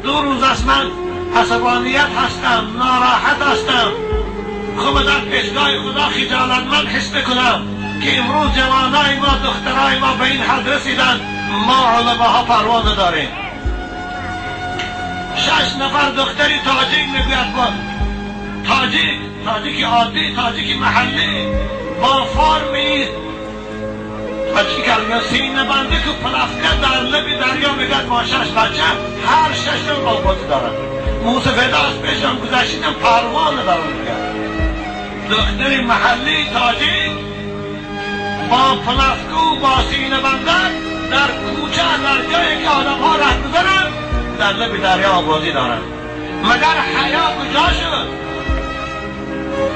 دو روز است من عصبانیت هستم، ناراحت هستم. خوب در پیشگاه خدا خجالت من حس بکنم که امروز جوانای ما، دخترای ما به این حد رسیدن، ما علماها پروا نداریم. 6 نفر دختری تاجیک میگوید با تاجیک، تاجیک عادی، تاجیک محلی، با فرمی تاجیک سینه بنده که پلافکه در لب دریا میگد با 6 بچه، هر 6 تا آبازی دارن. موسفیدا از پیشم گذشتیدم پروا ندارم میگد. دختری محلی تاجیک با پلافکه و با سینه بنده در کوچه، در جایی که آدم ها راه گذرن، در لب دریا آبازی دارن. مگر حیا کجا شد؟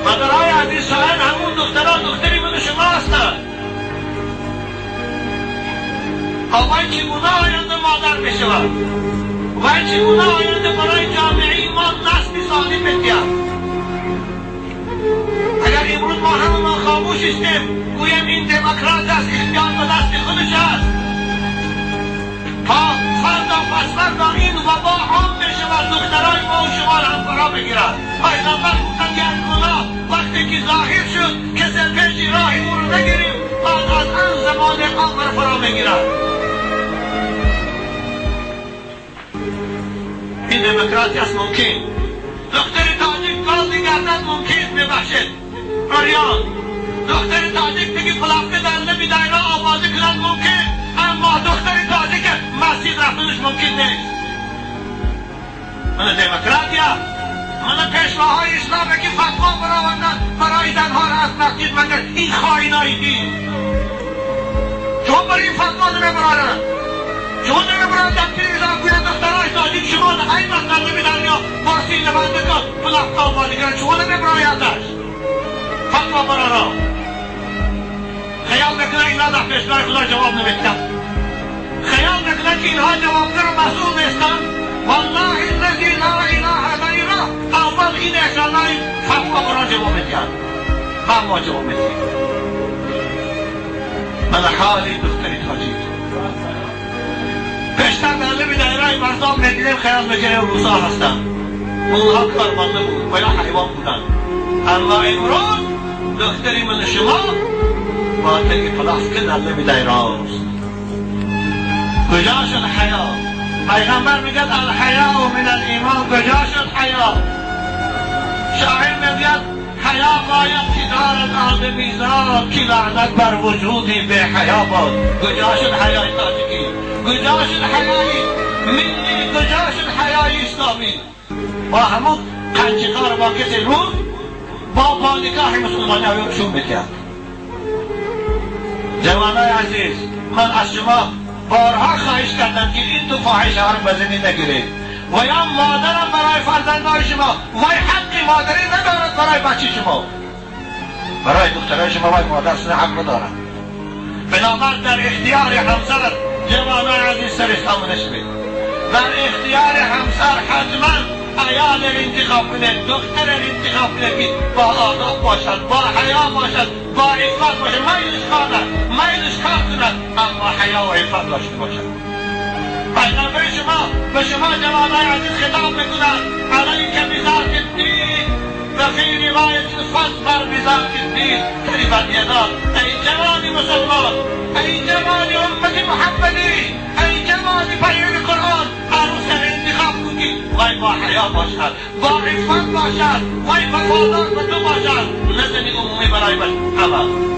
مادرهای عزیز ساحل همون دختران دختری من شما هستند. آقای چگونه آینده مادر بشود؟ و چگونه آینده برای جامعه ما نسل سالم بدهد؟ اگر امروز ما همه خاموش هستیم، گویم این دموکرات است، اختیار به دست خودش است، تا فردا پس فردا این وبا عام بشود، دخترای ما و شما را هم فرا بگیرد. پیغمبر گفتند یک گناه وقتی که ظاهر شد کسی پیش راه او رو نگیریم، بعد از آن زمان عام را فرا میگیرد. این دموکراتی است ممکن. دختر تاجیک گاز گردد ممکن، ببخشید آریان. دختر تاجیک دیگه پلافکه در لب دایره آوازه کند ممکن، اما دختر تاجیک مسجد رفتنش ممکن نیست. من دموکراتیا، من پیشواهای اسلام که فتوا برآوردن برای زنها را از مسجد، مگر این خائنای دین چون برای این فتوا نمیبرارند؟ چون نمیبرارند در تلویزیون گویند دخترای تاجیک شما این وقت در لب دریا با سینه بنده کن پلافکه آوازه کند، شما نمیبرایندش فتوا برارا. خیال میکنه اینا در پیشگاه خدا جواب نمیدن، خیال میکنه که اینها جوابگو و مسئول نیستند. والله الذی لا اله غیره اول این احسانای فتوا برا جواب میدن، بعد ما جواب میدیم. من حالی دختری تاجیک پیشتر در لب دایره مرزاب میدیدیم، خیال میکنیم روسا هستند، اونها کارمانده بود و یا حیوان بودند. اما امروز دختری من شما با تک پلاسکه در لب دایره است. کجا شد حیا؟ پیغمبر میگه الحیا من الایمان. کجا شد حیا؟ شاعر میگه حیا باید که دارد آدمیزاد، که لعنت بر وجودی به حیا باد. کجا شد حیای تاجیکی؟ کجا شد حیای ملی؟ کجا شد حیای اسلامی؟ با همون قنچکار با کسی روز با نکاح مسلمانی اویون میکرد. جوانای عزیز، من از شما بارها خواهش کردم که این دو فاحشه ها رو به زنی نگیرید و یا مادرم برای فرزندان شما وای حق مادری ندارد برای بچه شما، برای دخترای شما وای مادر سن حق ندارد. بنابر در اختیار همسر، جوانای عزیز سر اسلام نشوید، در اختیار همسر حتما عیال انتخاب کنید، دختر انتخاب کنید که با آداب باشد، با حیا باشد، با عفت باشد، میلش کار میلش کار کند، اما حیا و عفت داشته باشد. پیغمبر شما به شما جوانای عزیز خطاب میکند علیک بذات الدین و فی روایت فاظفر بذات الدین تربت یداک. ای جوان مسلمان، ای جوان امت محمدی، ای جوان پیرو قرآن، عروس انتخاب کنی وای با حیا باشد، با عفت باشد، وای وفادار به تو باشد، نه زنی عمومی برای همه.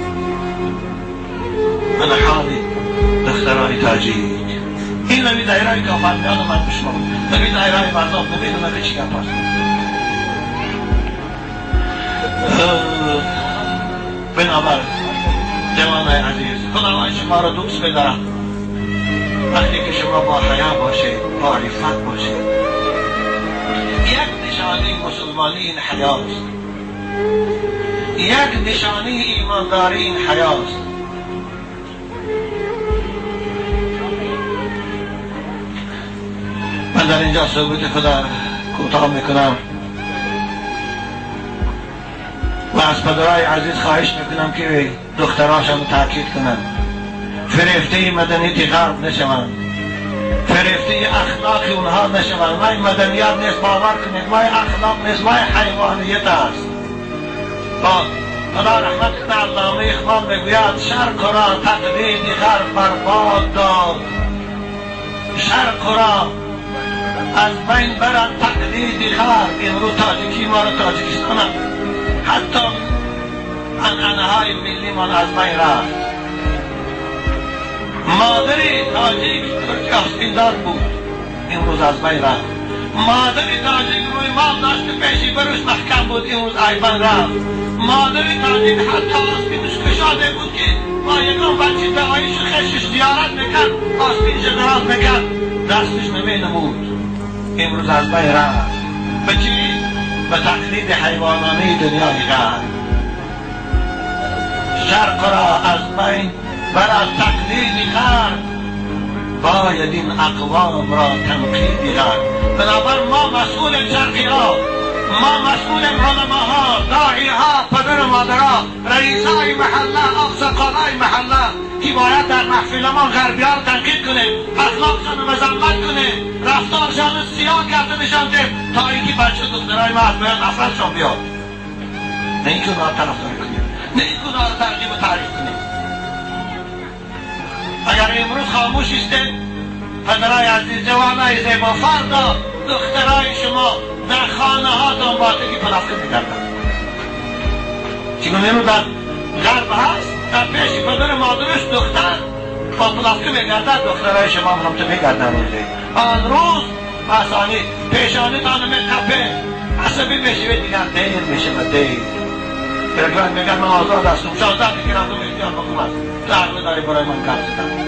من حالی دختران تاجیک این نمی دایره کافر میان من بشما نمی دایره مردم نمیدونم چی گپ است. بنابر جوانای عزیز، خداوند شما را دوست بدارد. وقتی که شما با حیا باشید، با عفت باشید، یک نشانی مسلمانی این حیاست، یک نشانی ایمانداری این حیاست. من در اینجا صحبت خدا کوتاه میکنم و از پدرای عزیز خواهش میکنم که دختراشم تاکید کنند فریفته مدنیت غرب نشوند، فریفته اخلاق اونها نشوند. وای مدنیت نیست، باور کنید، وای اخلاق نیست، وای حیوانیت است. با خدا رحمت کنه علامه اقبال میگوید شرق را تقلید غرب برباد داد، شرق را از بین برد تقلید غرب. امروز تاجیکی ما را تاجیکستان هم حتی عنعنه های ملی ما از بین رفت. مادری تاجیک ترکی آستیندار بود، امروز از بین رفت. مادری تاجیک روی مال داشت که پیشی بروش محکم بود، امروز ایبان رفت. مادری تاجیک حتی آستینش کشاده بود که با یکان بچه دواییش خشش زیارت میکرد، آستینش دراز میکرد، دستش نمی نمود، امروز از بین رفت. به چی؟ به تقلید حیوانانه دنیای غرب. شرق را از بین برد تقلید غرب، باید این اقوام را تنقید غرب. بنابر ما مسئول شرقی ها، ما مسئول علماها، داعی ها، پدر و مادرها، رئیسای محله، آقساقالای محله که باید در محفلمان غربی ها را تنقید کنیم، اخلاقشان را مذمت کنیم، رفتارشان را سیاه کرده نشان دهیم تا اینکه بچه دخترای ما از میان نفرتشان بیاد. نه اینکه اونها را طرفداری کنیم، نه اینکه اونها را ترغیب و تعریف کنیم. اگر امروز خاموش استید پدرای عزیز، جوانای زیبا، فردا دخترای شما در خانه ها دنبالگی پلافکه میگردند. چگونه امروز در غرب هست، در پیش پدر مادرش دختر با پلافکه میگردد، دخترای شما هم تو میگردن. روزی آن روز آسانی پیشانی تان میقپه، عصبی میشوید، دیگر دیر میشه و دیر. برگرد میگن من آزاد هستم، 16 که رفتم اختیار بکنم است، تو عقل داری برای من گپ زدن.